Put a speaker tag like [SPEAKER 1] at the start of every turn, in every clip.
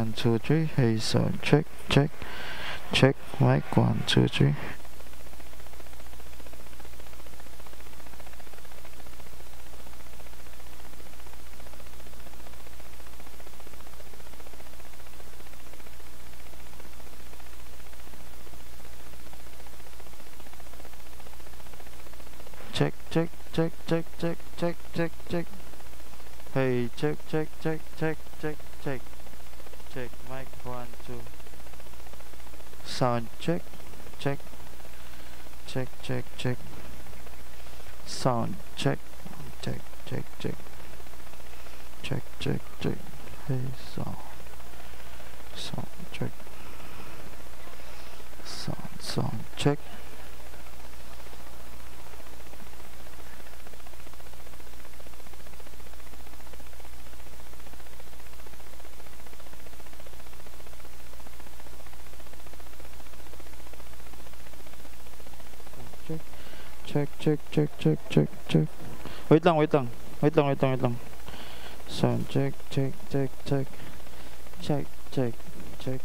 [SPEAKER 1] One, two, three. Hey, sound check, check, check. Mic, one, two, three. Check, check, check, check, check, check, check, check. Hey, check, check, check, check, check, check. Check mic, one, two. Sound check, check, check, check, check. Sound check, check, check, check. Check, check, check. Hey, sound. Sound check. Sound, sound check. Check, check, check, check, check, check, check. Wait lang, wait lang. Wait lang, wait lang, wait lang. Sound check, check, check, check. Check, check, check.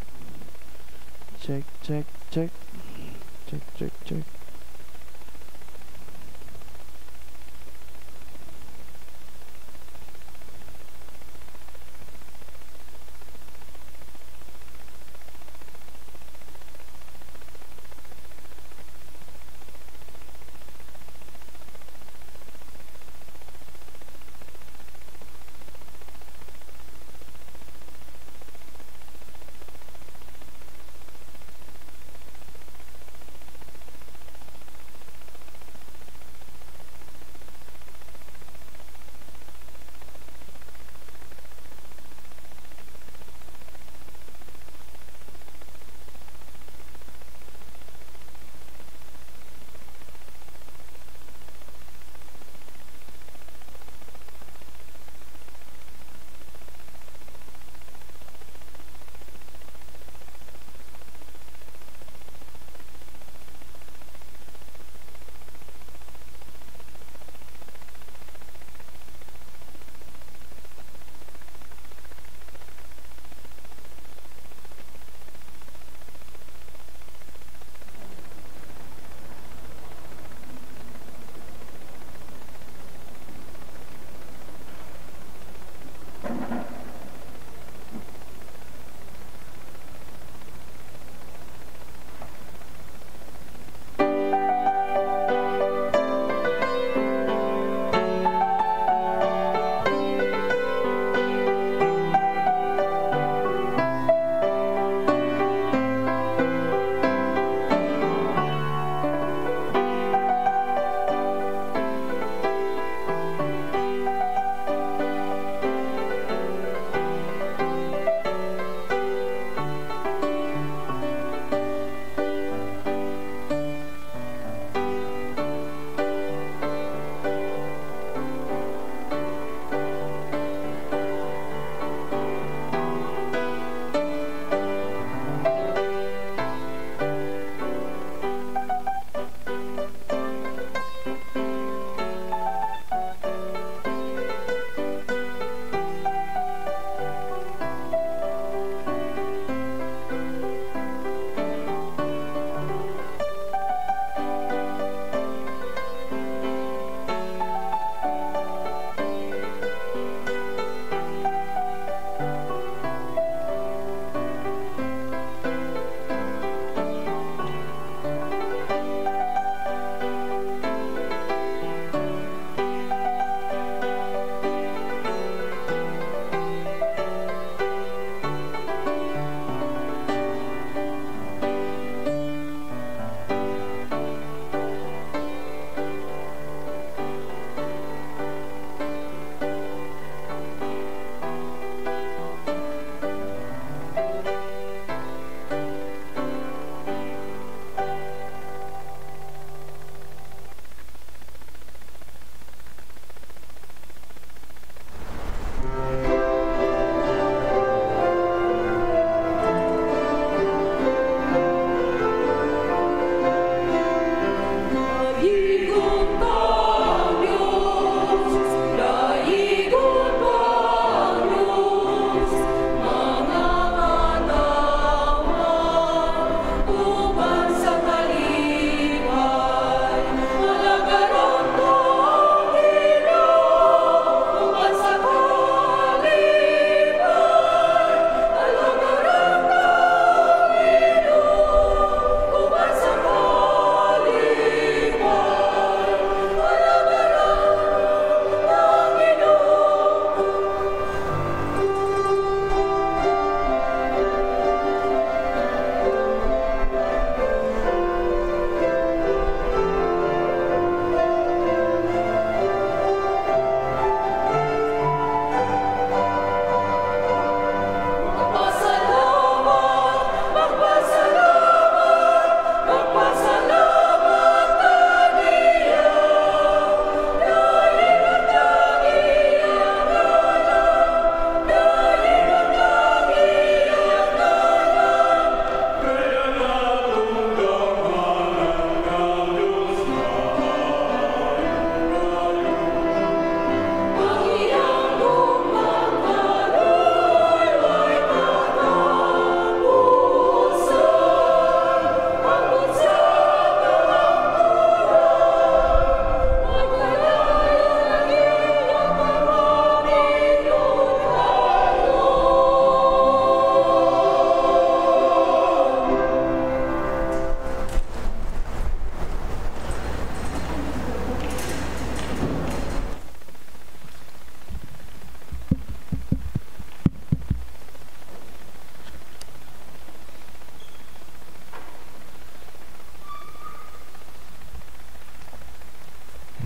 [SPEAKER 1] Check, check, check. Check, check, check.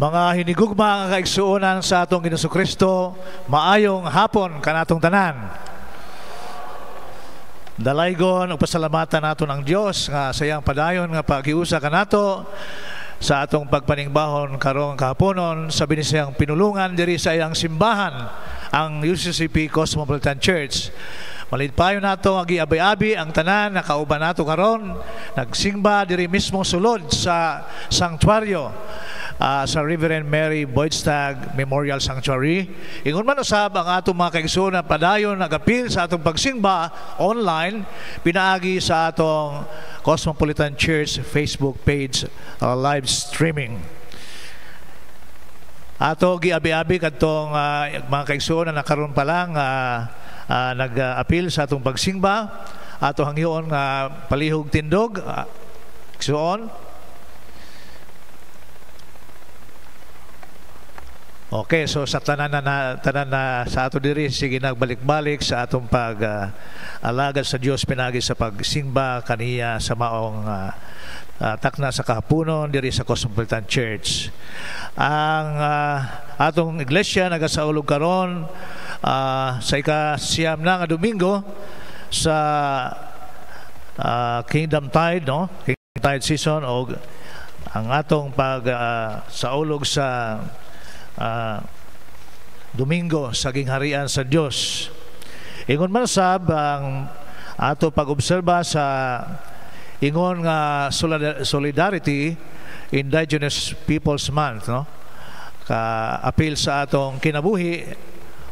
[SPEAKER 2] Mga hinigugma nga kaigsuonan sa atong Ginoong Kristo, maayong hapon kanatong tanan. Dalaygon ug pasalamatan naton ang Dios nga sa iyang padayon nga paghiusa kanato sa atong pagpaningbahon karong kahaponon sa binisayang pinulungan diri sa iyang simbahan, ang UCCP Cosmopolitan Church. Malipayong nato ang giabay-abi ang tanan na kauban nato karon nagsimba diri mismo sulod sa sanctuaryo sa Reverend Mary Boydstag Memorial Sanctuary. Ingon man usab ang atong mga kaigsuonan na padayon nagapil sa atong pagsimba online pinaagi sa atong Cosmopolitan Church Facebook page live streaming. Ato giabi-abi kadtong mga kaigsuonan na karon pa lang nag-apil sa atong pagsimba. Ato hangyoon nga palihog tindog. Igsuon. Okay, so sa tanan na sa ato diri, sige nagbalik-balik sa atong pag alagad sa Dios pinagi sa pagsimba kaniya sa maong takna sa kahaponon diri sa Cosmopolitan Church. Ang atong iglesia nagasaulog karon sa ika-9 na nga Domingo sa Kingdom Tide, no? Kingdom Tide season, og ang atong pag saulog sa Domingo sa Gingharian sa Dios. Ingon man sab ang ato pag-obserba sa ingon nga Solidarity Indigenous Peoples Month, no? Ka apil sa atong kinabuhi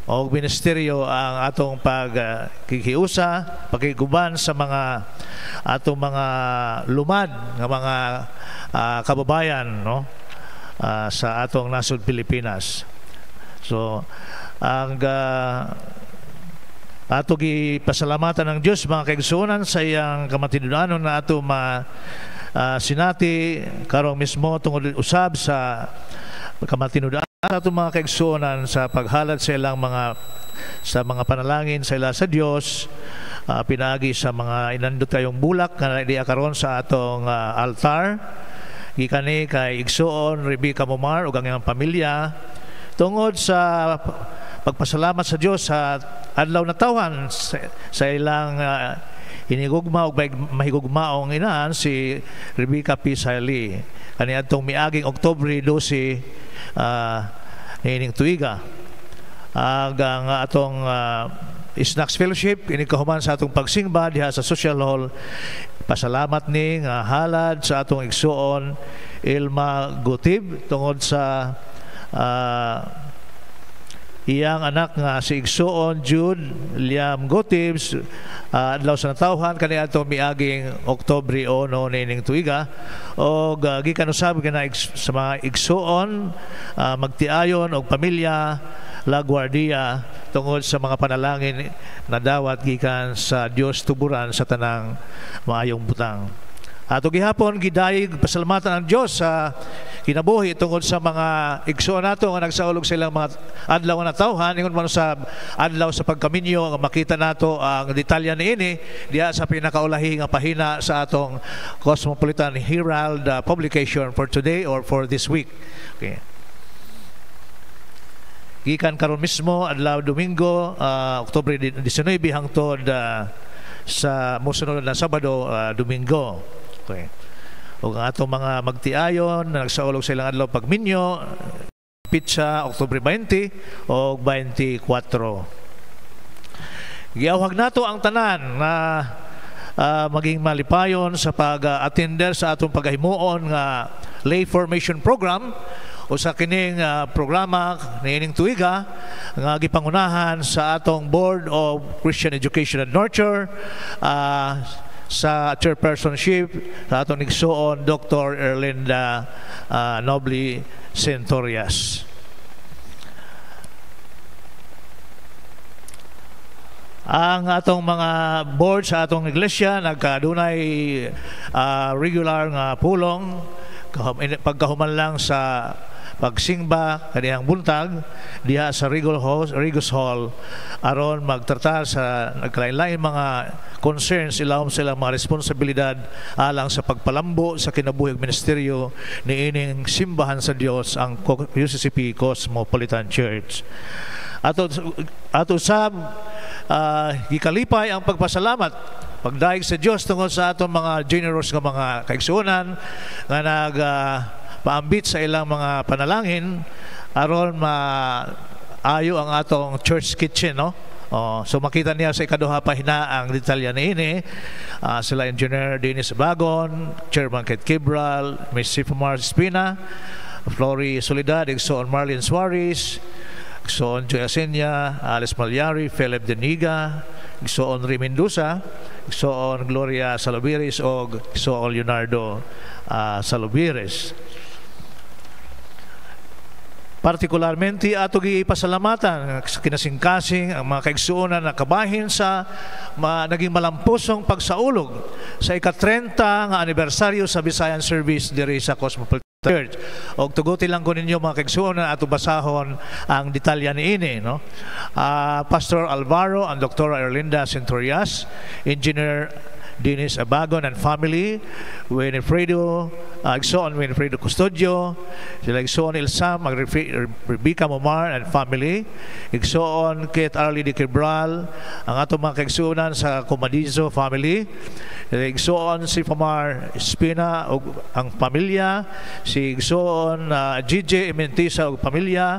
[SPEAKER 2] o ministeryo ang atong pagkikiusa, pakiguban sa mga atong mga lumad nga mga kababayan, no? Sa atong nasod Pilipinas. So ang ato gipasalamatan ng Dios, mga kaigsuonan, sa iyang kamatinudanon na ato ma sinati karong mismo tungod usab sa kamatinudanon sa atong mga kaigsuonan sa paghalad sa ilang mga sa mga panalangin sa ila sa Dios pinaagi sa mga inandot kayong bulak nga diya karon sa atong altar, gikan ni kay Igsuon Rebecca Mumar ug ang iyang pamilya, tungod sa pagpasalamat sa Dios sa adlaw na tawhan sa ilang hinigugma ug mahigugmaong inahan, si Rebecca P. Saili, kaniadtong miaging Oktubre 12 niining tuiga. Ang atong Snacks Fellowship ini kahuman sa atong pagsimba diha sa Social Hall, pasalamat ni nga halad sa atong igsuon Ilma Gutib tungod sa iyang anak nga si Igsuon Jude Liam Gutibs, adlaw sa natawhan kaniadtong miaging Oktubre 1 niining tuiga, og gikan usab kana sa mga igsuon magtiayon og pamilya La Guardia tungod sa mga panalangin na dawat gikan sa Dios tuburan sa tanang maayong butang. Ato gihapon gidayeg pasalamatan ang Dios sa kinabuhi tungod sa mga igsuon nato nga nagsaulog sa ilang mga adlaw nga natawhan. Ingon man sa adlaw sa pagkaminyo nga makita nato ang detalye niini diha sa pinakaulahi nga pahina sa atong Cosmopolitan Herald publication for today or for this week. Okay. Gikan karon mismo adlaw Domingo, Oktubre 19, hangtod sa mosunod na Sabado, Domingo. Okay. Ug ang atong mga magtiayon na nagsaulog sa ilang adlaw pagminyo, pitsa Oktubre 20 o 24. Giawhag nato ang tanan na maging malipayon sa pag-attender sa atong paghimuon nga lay formation program. Usa kining programa niining tuiga nga gipangunahan sa atong Board of Christian Education and Nurture sa chairpersonship sa atong igsuon Dr. Erlinda Nobly Centurias. Ang atong mga board sa atong iglesia nagkadunay regular nga pulong pagkahuman lang sa pagsimba kaniyang buntag diha sa Regal Hall, Regus Hall, aron magtratar sa nagkalain-lain mga concerns ilawom sa ilang mga responsibilidad alang sa pagpalambo sa kinabuhi ug ministeryo niining simbahan sa Dios, ang UCCP Cosmopolitan Church. Ato sab gikalipay ang pagpasalamat, pagdayeg sa Dios tungod sa atong mga generous nga mga kaigsuonan nga nag paambit sa ilang mga panalangin aron maayo ang atong church kitchen, no? Oh, so makita niya sa ikaduha pahina ang detalye niini. Sila Engineer Dennis Bagon, Chairman Kate Cabral, Miss Sifamar Espina, Flory Soledad, Igsoon Marlene Suarez, Igsoon Joy Asenia, Alice Malyari, Philip Deniga, Igsoon Ri Mendoza, Igsoon Gloria Salubiris og Igsoon Leonardo Salubiris. Partikularmente ato gipasalamatan sa kinasingkasing ang mga kaigsuonan na kabahin sa naging malampusong pagsaulog sa ika-30 nga anibersaryo sa Visayan Service diri sa Cosmopolitan Church. Og tuguti lang ko ninyo, mga kaigsuonan, ato basahon ang detalye niini, no? Pastor Alvaro and Dr. Erlinda Centurias, Engineer Dennis Abagon and family, Winifredo, Igsoon Winifredo Custodio, sila Igsoon Ilsam, Rebecca Momar and family, Igsoon Kate Arlie de Quebral, ang atong mga kaigsuonan sa Comadizo family, Igsoon si Famar Espina ug ang pamilya, si Igsoon GJ Ementisa ug pamilya,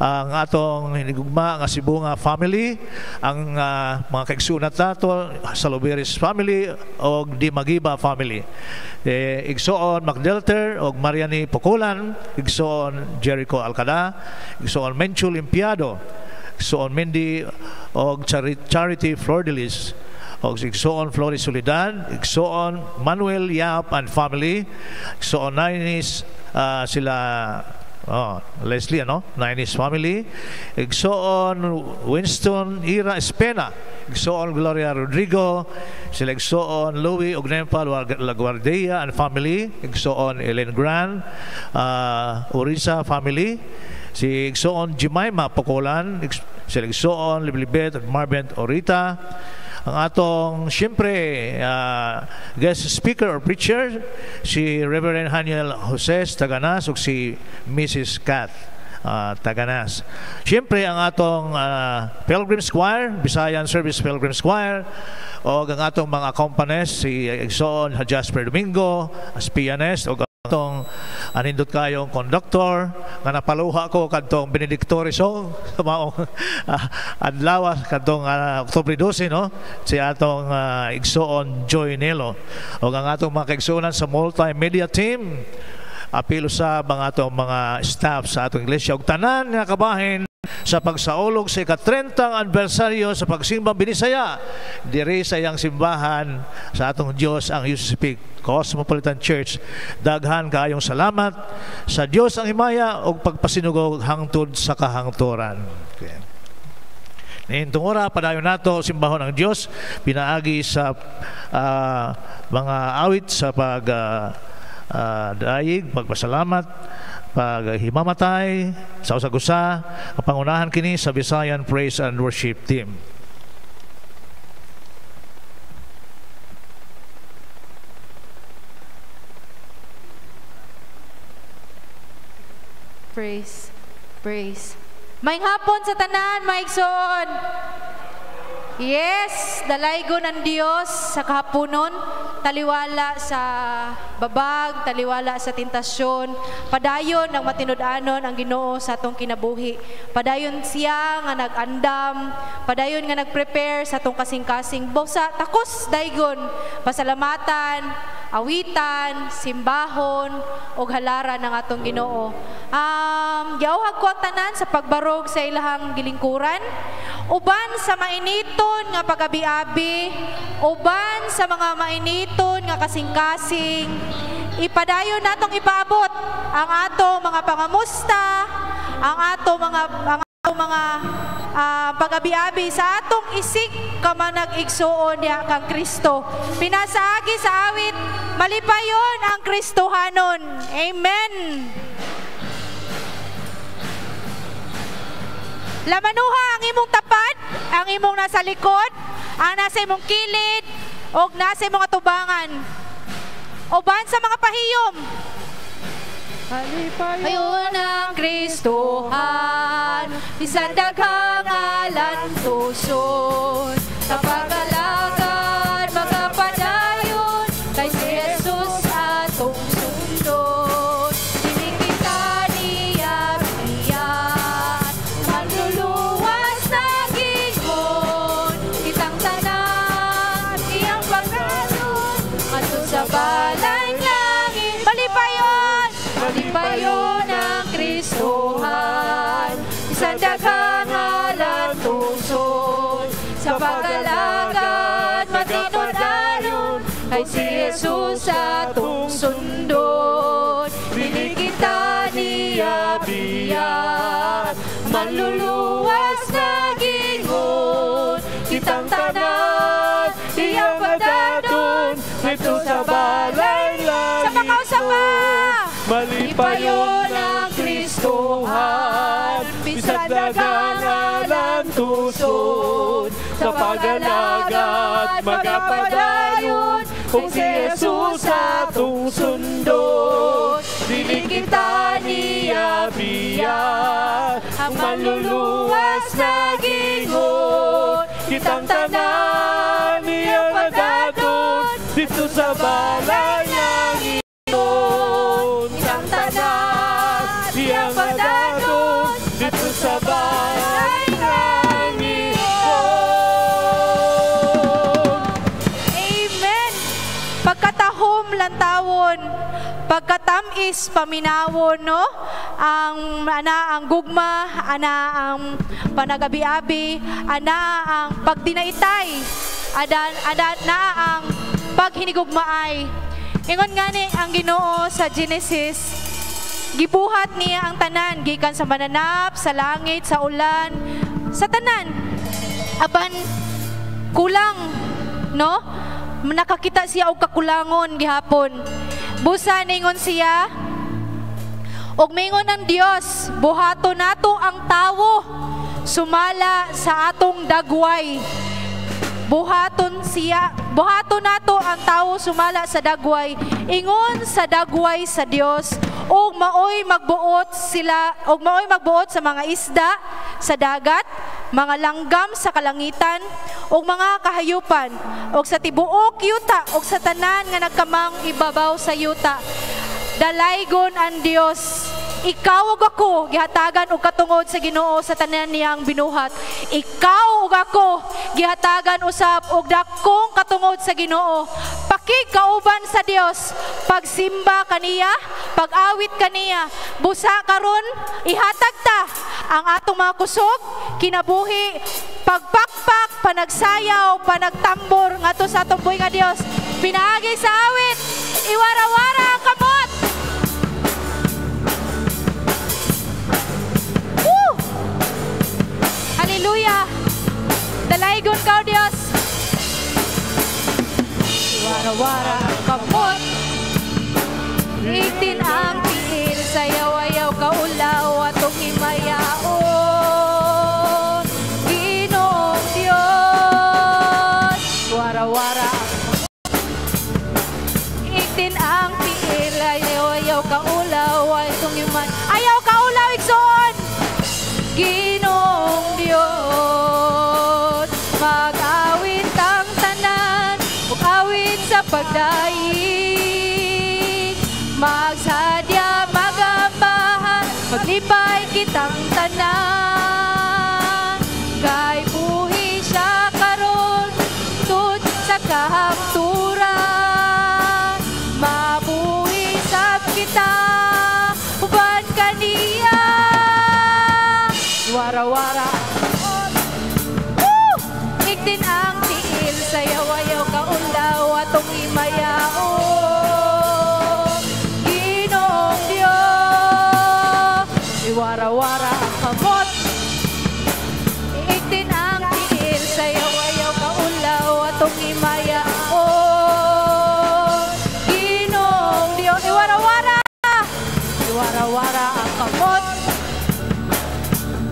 [SPEAKER 2] ang atong hinigugma nga Sibunga family, ang mga kaigsuonan nato sa Loberis family og Di Magiba family. Igsoon Macdelter og Mariani Pokulan, Igsoon Jericho Alcada, Igsoon Menchu Limpiado, Igsoon Mendy og Charity Flordelis, og Igsoon Flores Soledad, Igsoon Manuel Yap and family, Igsoon Nainis sila, oh, Leslie, ano? Nainis family, Igsoon Winston Ira Espena, Igsoon Gloria Rodrigo, sila Igsoon Louis Ognempa Laguardia and family, Igsoon Ellen Gran, Orisa family, si Igsoon Jemima Pocolan, sila Igsoon Liblibet at Marvin Orita, ang atong siyempre guest speaker or preacher si Reverend Haniel Jose Taganas ug si Mrs. Kat Taganas. Siyempre ang atong Pilgrim's Choir, Visayan Service Pilgrim's Choir, o ang atong mga accompanist si Igsoon Jasper Domingo as pianist, o atong anindot kayong conductor nga napaluha ko kadtong benedictory song sa maong adlaw kadtong Oktubre 12, no, si atong Igsoon Joy Nelo, o ang atong mga kaigsuonan sa multimedia team, apil sa mga atong mga staff sa atong iglesia ug tanan nga kabahin sa pagsaulog sa ika-30 anibersaryo sa pagsimbang Binisaya diri sa iyang simbahan sa atong Dios, ang UCCP Cosmopolitan Church. Daghan kaayong salamat sa Dios ang himaya ug pagpasinugog hangtod sa kahangturan. Okay. Niintong ora, padayon nato simbahon ang Dios pinaagi sa mga awit sa pag dayeg, pagpasalamat, paghimamatay sa usag-usa. Ang pangunahan kini sa Visayan Praise and Worship Team.
[SPEAKER 3] Praise, praise. Maayong hapon sa tanan, maigsoon. Yes, dalaygon ang Dios sa kahaponon, taliwala sa babag, taliwala sa tentasyon, padayon ang matinud-anon ang Ginoo sa atong kinabuhi. Padayon siya nga nag-andam, padayon nga nag-prepare sa atong kasing-kasing. Busa takos daygon, pasalamatan, awitan, simbahon og halaran ng atong Ginoo. Giauhag ko ang tanan sa pagbarog sa ilahang gilingkuran, uban sa mainiton nga pagabi-abi, uban sa mga mainiton nga kasing-kasing, ipadayon natong ipaabot ang ato mga pangamusta, ang ato mga pagabi-abi sa atong isig kamanag igsuon niya kang Kristo. Pinasaagi sa awit, malipayon ang Kristohanon. Amen. Lamanuha ang imong tapad, ang imong nasa likod, ang nasa imong kilid, og nasa imong atubangan. Uban sa mga pahiyom. Ayun ang Kristohan, bisan daghang alantuson, sa pag-alagad magapadayon, kay si Jesus atong sundon. Dili kita niya biyan, manluluwas na gingon, kitang tanan iyang pagdadon, ngadto sa balay langit. Malipayon, malipayon ang Kristohan, bisan daghang alantuson, sa pag-alagad matinud-anon, kay si Jesus atong sundon. Dili kita niya biyan, manluluwas na gingon, kitang tanan iyang pagdadon,
[SPEAKER 1] ngadto sa balay
[SPEAKER 3] Sa makausa pa.
[SPEAKER 1] Malipayon ang Kristohan, bisan daghang alantuson, sa pag-alagad magapadayon, kung si Jesus atong sundon. Dili kita niya biyan, ang manluluwas na gingon, kitang tanan iyang pagdadon, dito sa balay langiton.
[SPEAKER 3] Kitang tanan
[SPEAKER 1] iyang pagdadon, dito sa balay langiton.
[SPEAKER 3] Amen. Pagkatahom lantawon, pagkatamis paminawon, no? Ang ana ang gugma, ana ang panagabi-abi, ana ang pagdinaitay, ada na ang paghinigugmaay. Ingon ngani ang Ginoo sa Genesis, gibuhat niya ang tanan gikan sa mananap, sa langit, sa ulan, sa tanan. Apan kulang, no? Nakakita siya og kakulangon gihapon. Busa ningon siya, og mingon ang Dios, buhato nato ang tawo sumala sa atong dagway. Buhaton siya, buhato nato ang tawo sumala sa dagway, ingon sa dagway sa Dios, ug maoy magbuot sila, ug maoy magbuot sa mga isda sa dagat, mga langgam sa kalangitan, ug mga kahayupan, ug sa tibuok yuta, ug sa tanan nga nagkamang ibabaw sa yuta. Dalaygon ang Dios. Ikaw ug ako gihatagan og katungod sa Ginoo sa tanan niyang binuhat. Ikaw ug ako gihatagan usab og dakong katungod sa Ginoo. Pakigkauban sa Dios, pagsimba kaniya, pag-awit kaniya. Busa karon ihatag ta ang atong mga kusog, kinabuhi, pagpakpak, panagsayaw, panagtambor ngadto sa atong buhi nga Dios. Pinaagi sa awit, iwarawara ang kamot. Woo! Hallelujah! Dalaygon ka, Dios. Iwarawara ang kamot, itin ang tiil, sayaw-ayaw kaulaw atong himayaon. Ginoong Dios, warawara ang kamot, itin ang tiil, ayaw-ayaw kaulaw atong himayaon. Ayaw kaulaw, igsoon! Ginoong Dios, mag-awit ang tanan, ug awit sa pagdaig. Magsadya, magambahan, maglipay kitang tanan. Kay buhi siya karon, tud sa kahangturan. Mabuhi sab kita, uban kaniya. Warawara. Woo! Igtin ang tiil, sayaw-ayaw kaulaw atong himayaon. Ginoong Dios, iwarawara ang kamot. Igtin ang tiil, sayaw-ayaw kaulaw atong himayaon. Ginoong Dios, iwarawara. Iwarawara ang kamot.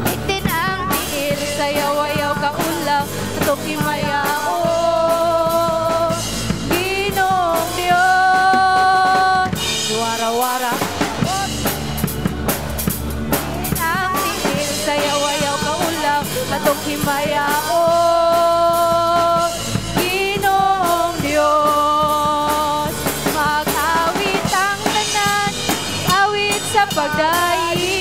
[SPEAKER 3] Igtin ang tiil, atong himayaon, Ginoong Dios. Wara-wara ang tiil, sayaw-ayaw kaulaw, atong himayaon, Ginoong Dios. Mag-awit ang tanan, awit sa pagdaig.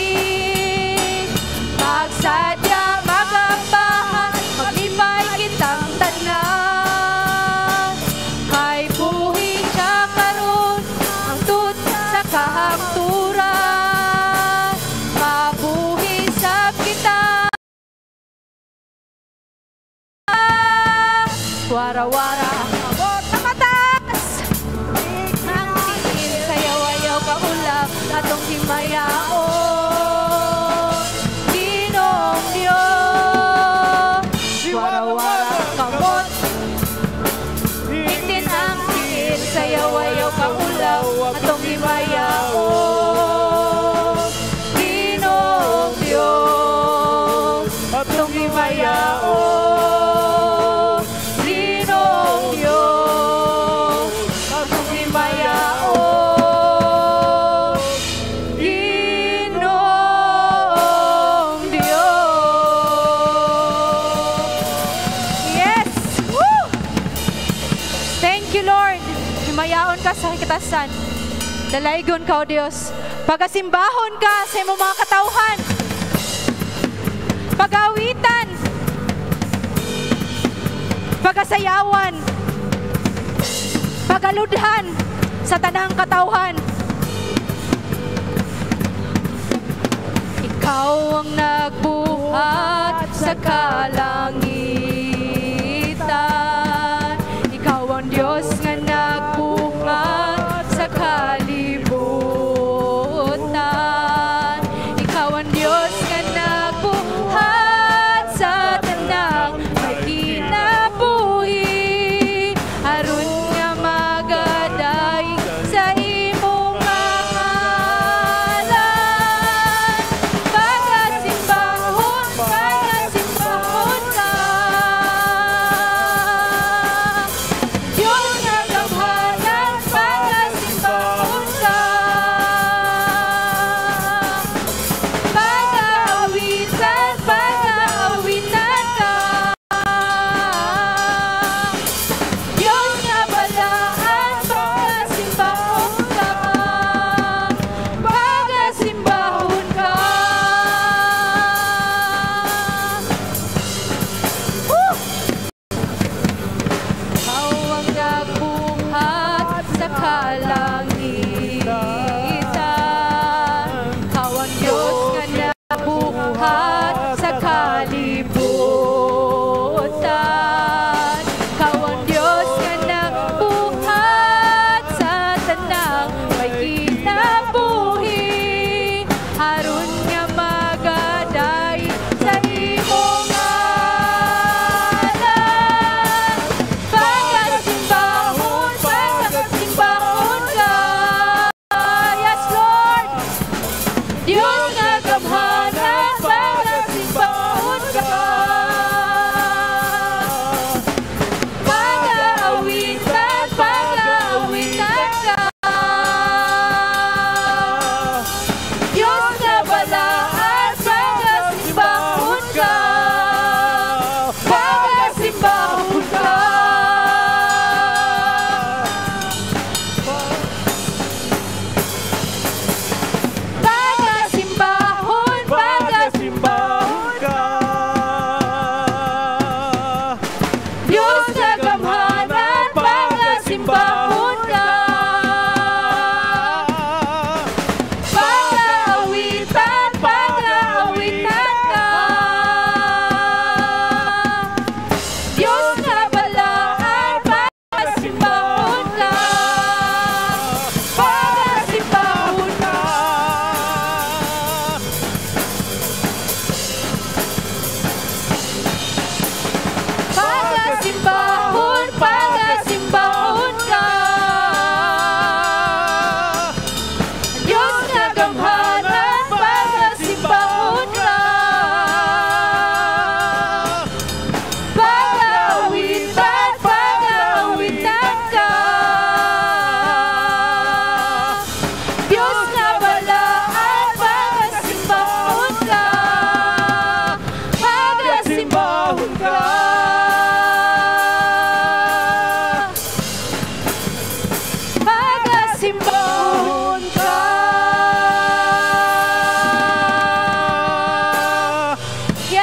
[SPEAKER 3] Magsadya, magabahan, maglipay kitang tanan. Kay buhi siya karon, hangtod sa kahangturan. Mabuhi sab kita. Wara-wara, abot sa mataas. Ang tiil, sayaw-ayaw kaulaw, atong himayaon, Ginoong Dios. Wara-wara, kamot. Itin ang tiil, sayaw-ayaw kaulaw, atong himayaon, Ginoong Dios. Atong himayaon, Ginoong Dios. Atong himayaon, Ginoong Dios. Yes! Woo! Thank you, Lord. Himayaon ka sa katasan. Dalaygon ka, O Dios. Pagasimbahon ka sa imong mga katawhan. Pagawitan. Pagasayawan. Pagaludhan sa tanang katawhan. Ikaw ang nagbuhat sa kalangitan. Ikaw ang Diyos nga nagbuhat sa kalibutan. Ikaw ang Diyos nga nagbuhat sa tanang may kinabuhi. Aron nga magadaig sa imong pangalan. Pagasimbahon, pagasimbahon,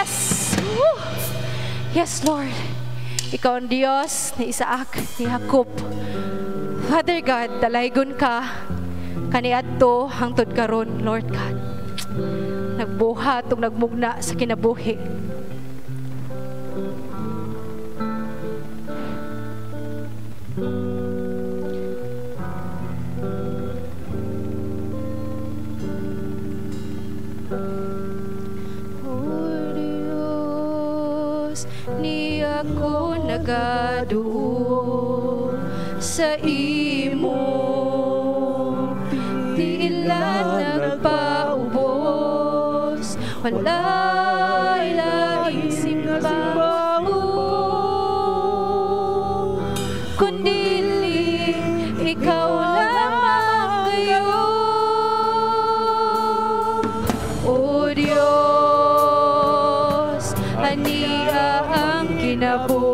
[SPEAKER 3] Yes! Woo! Yes, Lord. Ikaw ang Diyos ni Isaac, ni Jacob. Father God, dalaygon ka kaniadto hangtod karon, Lord God. Nagbuhat ug nagmugna sa kinabuhi. O Diyos, ni ako nagaduol sa imo, tila nagpaubos, walay laing simbaho, kundili ikaw lamang kayo. O Diyos, ania ang kinabuhi.